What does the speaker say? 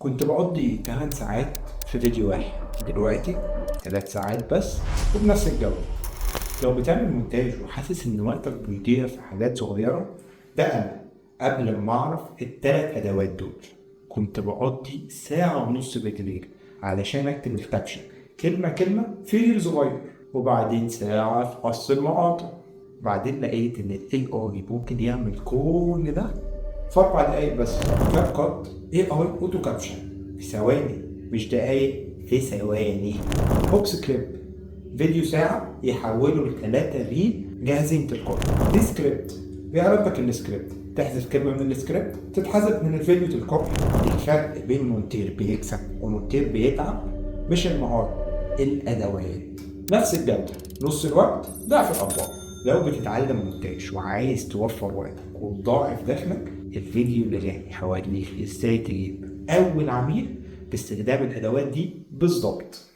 كنت بقضي 8 ساعات في فيديو واحد، دلوقتي 3 ساعات بس وبنفس الجودة. لو بتعمل مونتاج وحاسس ان وقتك بيضيع في حاجات صغيرة، ده انا قبل ما اعرف التلات ادوات دول كنت بقضي ساعة ونص بالليل علشان اكتب ال caption كلمة كلمة في reel صغير، وبعدين ساعة في قص المقاطع. بعدين لقيت ان ال AI ممكن يعمل كل ده في 4 دقايق بس. CapCut AI auto caption في ثواني، مش دقايق، في ثواني. HopsClip فيديو ساعة يحوله لثلاثة reel جاهزين تلقائي. Descript بيعرض لك السكريبت، تحذف كلمة من السكريبت تتحذف من الفيديو تلقائي. الفرق بين مونتير بيكسب ومونتير بيتعب مش المهارة، الأدوات. نفس الجودة، نص الوقت، ضعف الأرباح. لو بتتعلم مونتاج وعايز توفر وقتك وتضاعف دخلك، الفيديو اللي جاي هوريك ازاي تجيب أول عميل باستخدام الأدوات دي بالظبط.